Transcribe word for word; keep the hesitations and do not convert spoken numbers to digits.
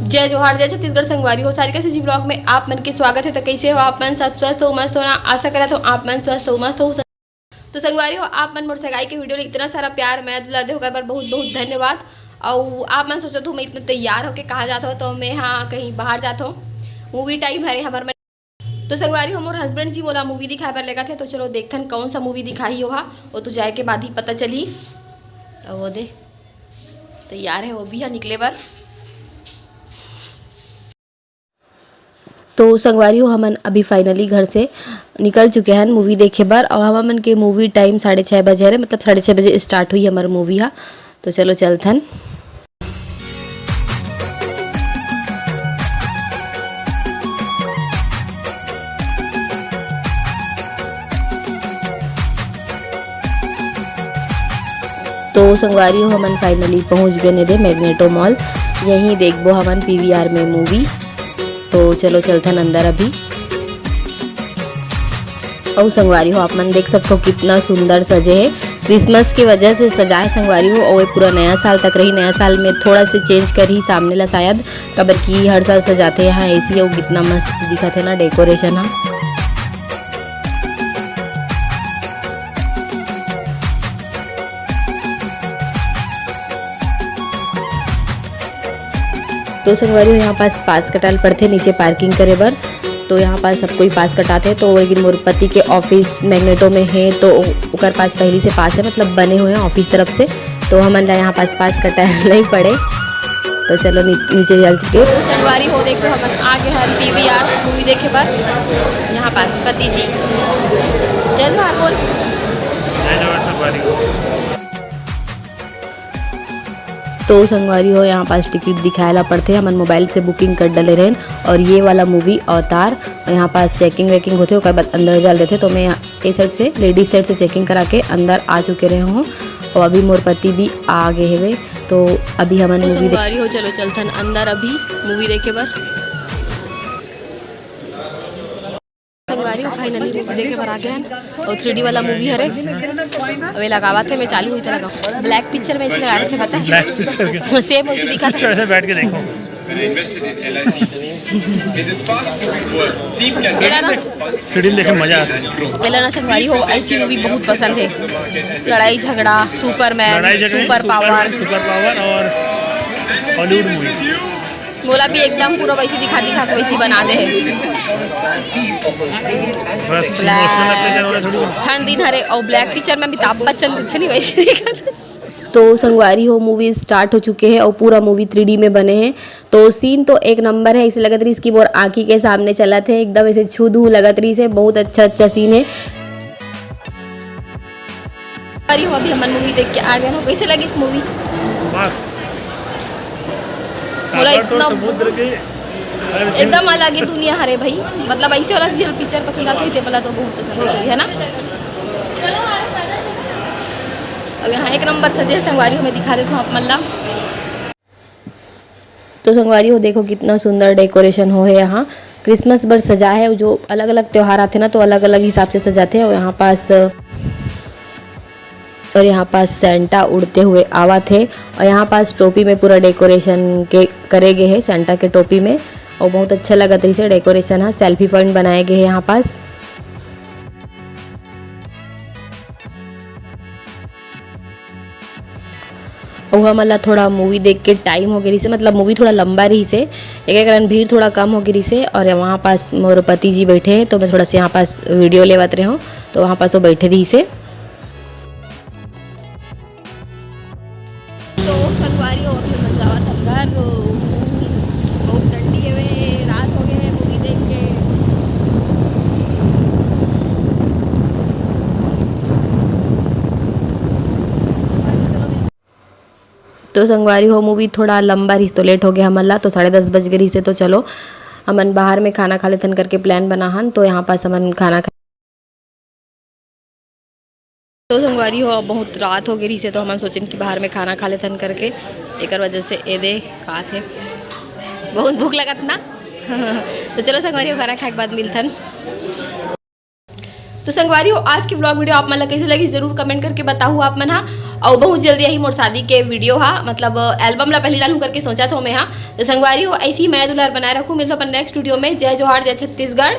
जय जोहार, जय छत्तीसगढ़। संगवारी हो, सारिका सी जी vlog में आप मन के स्वागत है। तो कैसे हो आप मन? सब स्वस्थ हो, मस्त हो ना? आशा करत हो आप मन स्वस्थ हो, मस्त हो। तो संगवारी हो, आप मन मोर सगाई के video ले इतना सारा प्यार, मया, दुलार दे, ओकर बर बहुत बहुत धन्यवाद। अउ आप मन सोचत हो मैं इतना तैयार होके कहाँ जात हो, तो मैं हाँ कहीं बाहर जात हो, movie time हरे हमर मन। तो संगवारी हो, मोर husband जी मोला movie दिखाए बर लेगत हे, तो चलो देखथन कौन सा movie दिखाही ओहा, वो तो जाए के बाद ही पता चलही। अउ वो दे तैयार है वो भी है निकले बर। तो संगवारी हो, हमन अभी finally घर से निकल चुके हन movie देखे बर, और हमन के movie time साढ़े छः बजे हरे, मतलब साढ़े छः बजे start हुई हमर movie हा। तो चलो चलथन। तो संगवारी हो, हमन finally पहुंच गए ने दे Magneto Mall। यहीं देखबो हमन पीवीआर में movie। तो चलो चलथन अंदर अभी। अउ संगवारी हो, आप मन देख सकते हो कितना सुंदर सजे है। Christmas की वजह से सजाए संगवारी हो, और ये पूरा नया साल तक रही। नया साल में थोड़ा से change करही सामने ला शायद, काबर कि हर साल सजाते यहाँ ऐसी। अउ कितना मस्त दिखत है ना decoration हा। तो संगवारी हो, यहाँ पास पास कटाल पड़थे नीचे parking करे बर। तो यहाँ पास सब कोई पास कटाथे। तो लेकिन मोर पति के office Magneto में है, तो ओकर पास पहली से पास है, मतलब बने हुए हैं office तरफ से। तो हमन ला यहाँ पास पास कटाए नहीं पड़े। तो चलो नी-, नीचे चल चुके। तो संगवारी हो, देखो हमन आ गए हैं पीवीआर movie देखे बर। यहाँ पास पति जी, जय जोहार बोल। जय जोहार संगवारी हो। तो संगवारी हो, यहाँ पास टिकट दिखाए ला पड़थे, हमन मोबाइल से booking कर डले रहेन। और ये वाला movie अवतार, यहाँ पास checking वेकिंग होथे, ओकर बाद अंदर जाल देथे। तो मैं ए side से, ladies side से checking करा के अंदर आ चुके रहे हूँ। और अभी मोर पति भी आ गए हवे, तो अभी हमन तो movie देख संगवारी हो, चलो चलथन अंदर अभी movie देखे बर। संगवारी हो, finally movie देखे बर आ गए हैं। और थ्री डी वाला movie हरे, अबे लगावत है, मैं चालू हुई तो लगाऊँ। Black picture में ऐसे लगा रखे, पता है? Black picture के same वैसे दिखा। Picture ऐसे बैठ के देखो। एला ना, थ्री डी में देखे मजा आता है। एला ना संगवारी हो, ऐसी movie बहुत पसंद है, लड़ाई झगड़ा, Superman, लड़ाई झगड़े, super power। Superman, super power और Hollywood movie। मोला भी एकदम पूरा वैसी दिखा दिखा के वैसी बना दे है। बस black। Emotional लगते हैं, थोड़ा थोड़ी। ठंड दिन हरे और black picture में अमिताभ बच्चन दिखते नहीं वैसे दिखा। तो संगवारी हो, movie start हो चुके हैं और पूरा movie थ्री डी में बने हैं। तो scene तो एक नंबर है, ऐसे लगत रही इसकी मोर आँखी के सामने चलत है, एकदम ऐसे छू धू लगत रही से, बहुत अच्छा अच्छा scene है। अरे हो, अभी हमन movie देख के आ गए हो, कैसे लगी इस movie? मस्त। मोला अगर तो एकदम समुद्र के, अगर झील एकदम अलग ही दुनिया हरे भाई, मतलब ऐसे वाला जो picture पसंद आते हैं, तो बहुत पसंद है, है ना? अब यहाँ एक नंबर सजे है संगवारी, हमें दिखा देता हूँ आप मन ला। तो संगवारी हो, देखो कितना सुंदर decoration हो है यहाँ। Christmas बर सजा है, जो अलग-अलग त्योहार आथे ना, तो अलग-अलग हिसाब से सजाथे। और यहाँ पास, और यहाँ पास सेंटा उड़ते हुए आवत है। और यहाँ पास टोपी में पूरा decoration के करे गए है, सेंटा के टोपी में। और बहुत अच्छा लगत रही से decoration है, selfie point बनाए गए है यहाँ पास। अउ हमन ला थोड़ा movie देख के time हो गे रहिसे, मतलब movie थोड़ा लंबा रहिसे, एकर कारण भीड़ थोड़ा कम हो गे रहिसे। और वहाँ पास मोर पति जी बैठे हैं, तो मैं थोड़ा से यहाँ पास video लेवत रहे हूँ, तो वहाँ पास वो बैठे रहिसे। तो संगवारी हो, अभी हमन जावत हन घर। बहुत ठंडी हवे, रात हो गए है movie देख के। तो संगवारी हो, movie थोड़ा लंबा रहिस तो late हो गया हमन ला, तो साढ़े दस बज गए रहिसे। तो चलो हमन बाहर में खाना खा लेथन करके plan बना हन। तो यहाँ पास हमन खाना खा तो संगवारी हो, बहुत रात हो गई रहिसे, तो हमन सोचेन कि बाहर में खाना खा लेथन करके, एकर वजह से ए दे खात हे। बहुत भूख लगत ना। तो चलो संगवारी हो, खाना खाए के बाद मिलथन। तो संगवारी हो, आज के vlog video आप मन ला कैसे लगी, जरूर comment करके बताहू आप मन हा। और बहुत जल्दी आही मोर शादी के video हा, मतलब album ला पहले डालू करके सोचा थो मैं हा। तो संगवारी हो, ऐसी ही मया दुलार बनाए रखू। मिलता अपन next video में। जय जोहार, जय छत्तीसगढ़।